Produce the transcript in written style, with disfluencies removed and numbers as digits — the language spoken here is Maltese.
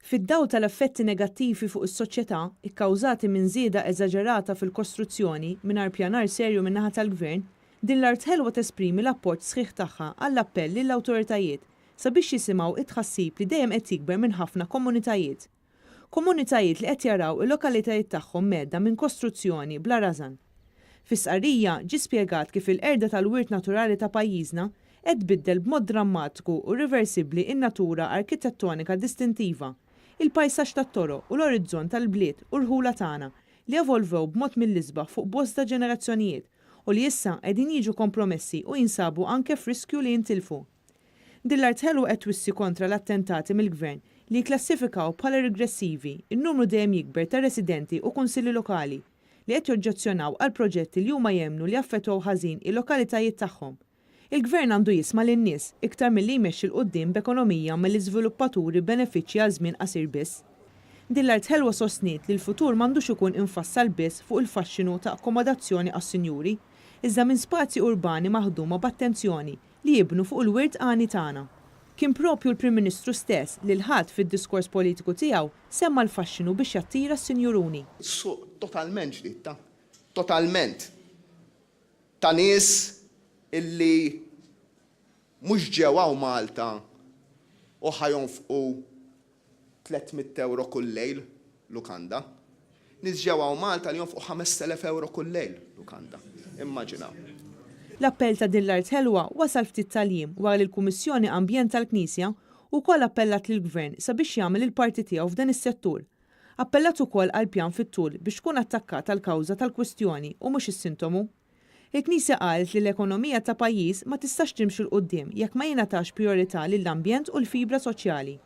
Fid-dawl tal-effetti negattivi fuq is-soċjetà kkawżati minn żieda eżaġerata fil-kostruzzjoni mingħajr pjanar serju min-naħa tal-Gvern, Din l-Art Ħelwa tesprimi l-appoġġ sħiħ tagħha għall-appell lill-awtoritajiet sabiex jisimgħu t-tħassib li dejjem qed jikber minn ħafna komunitajiet. Komunitajiet li qed jaraw il-lokalitajiet tagħhom mhedda minn kostruzzjoni bla rażan. Fi stqarrija ġie spjegat kif il-qerda tal-wirt naturali ta' pajjiżna qed tbiddel b'mod drammatiku u rriversibbli n-natura arkitettonika distintiva, il-pajsaġġ tat-toroq u l-orizzont tal-bliet u rħula tagħna li evolvew b'mod mill-isbaħ fuq bosta ġenerazzjonijiet u li issa qegħdin jiġu kompromessi u jinsabu anke f'riskju li jintilfu. Din l-art ħelwa qed twissi kontra l-attentati mill-Gvern li jikklassifikaw bħala rigressivi n-numru dejjem jikber ta' residenti u kunsilli lokali li qed joġġezzjonaw għal proġetti li huma jemmnu li jaffettwaw ħażin il-lokalitajiet tagħhom. Il-Gvern għandu jisma' lin-nies iktar milli jmexxi 'l quddiem b'ekonomija mill-iżviluppaturi b'benefiċċji għal żmien qasir biss. Din l-art ħelwa sostniet li l-futur m'għandux ikun imfassal biss fuq il-faxxinu ta' akkomodazzjoni għas-sinjuri, iżda minn spazji urbani maħduma b'attenzjoni li jibnu fuq il-wirt għani tagħna. Kien proprju l-Prim Ministru stess li l-Ħadd fid-diskors politiku tiegħu semma l-faxxinu biex jattira s-sinjuruni. Suq totalment ġdid ta', totalment, ta' nies illi mhux ġew hawn Malta u ħa jonfqu 300 ewro kull lejl lukanda. Nies ġew hawn Malta li jonfqu 5,000 ewro kull lejl lukanda. Immaġinaw. L-appell ta' Din l-Art Ħelwa wasal ftit tal-jiem wara li l-Kummissjoni Ambjent tal-Knisja wkoll appellat lill-Gvern sabiex jagħmel il-parti tiegħu f'dan is-settur. Appellat ukoll għal pjan fit-tul biex tkun attakkata l-kawża tal-kwistjoni u mhux is-sintomu. Il-Knisja qalet li l-ekonomija ta' pajjiż ma tistax timxi 'l quddiem jekk ma jingħatax prijorità lill-ambjent u l-fibra soċjali.